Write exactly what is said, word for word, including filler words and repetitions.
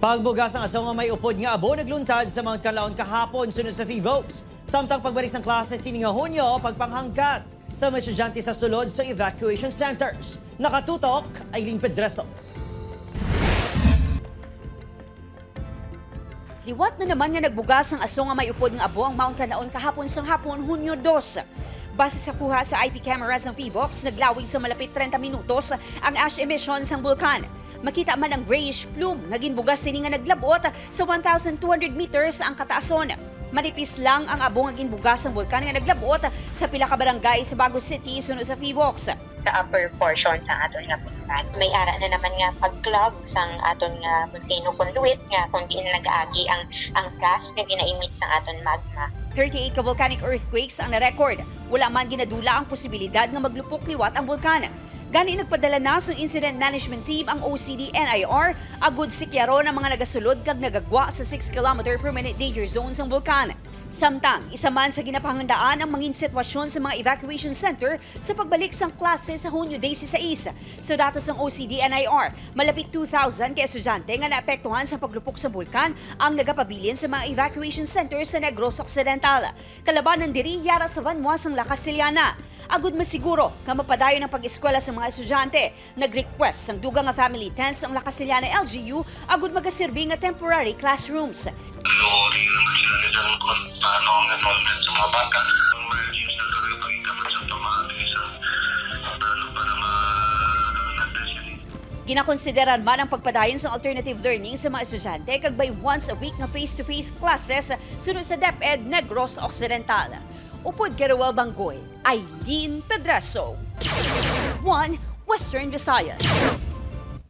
Pagbuga sang aso nga may upod nga abo nagluntad sa Mount Canlaon kahapon suno sa Five Oaks. Samtang pagbalik sang klase sini nga Hunyo, pagpanghangkat sa mga estudyante sa sulod sa evacuation centers. Nakatutok, Aileen Pedreso. Liwat na naman nga nagbuga sang aso nga may upod nga abo ang Mount Canlaon kahapon sang hapon, Hunyo dos. Base sa kuha sa I P camera sang Five Oaks, naglawig sa malapit treinta minutos ang ash emission sang bulkan. Makita man ang grayish plume nga ginbugas sini nga naglab-ot sa one thousand two hundred meters ang kataason. Manipis lang ang abo nga ginbugas sang bulkan nga naglab-ot sa pila ka barangay sa Bago City suno sa Five Oaks. Sa upper portion sang aton nga bulkan, may ara na naman nga pag-clog sang aton nga volcano conduit nga kung diin nag-agi ang, ang gas nga gina-emit sang aton magma. Thirty-eight ka volcanic earthquakes ang na-record. Wala man ginadula ang posibilidad nga maglupok liwat ang bulkan. Gani, nagpadala na sang Incident Management Team ang O C D N I R agud sikyaron ang mga nagasulod kag nagagwa sa six kilometer per minute danger zone sang bulkan. Samtang, isa man sa ginapahandaan ang mangin sitwasyon sa mga evacuation center sa pagbalik sang klase sa Hunyo dieciséis. Sa datos sang O C D N I R, malapit two thousand ka estudyante nga naapektuhan sa paglupok sa bulkan ang nagapabilin sa mga evacuation center sa Negros Occidental. Kalabanan diri, yara sa banwa sang La Castellana. Agud masiguro nga mapadayon ang pag-eskwela sa mga estudyante, nag-request sang dugang nga family tents ang La Castellana L G U agud magaserbi nga temporary classrooms. Nag-worry naman sila nila kung paano ang enrollment sa mga bata. May use na talaga pag-ikabot sa pamahagi sa paano para ma-, ano, nag-, Ginakonsiderar man ang pagpadayon sang alternative learning sa mga estudyante kag may once a week nga face-to-face classes suno sa DepEd Negros Occidental. Upod kay Roel Banggoy, Aileen Pedreso, One Western Visayas.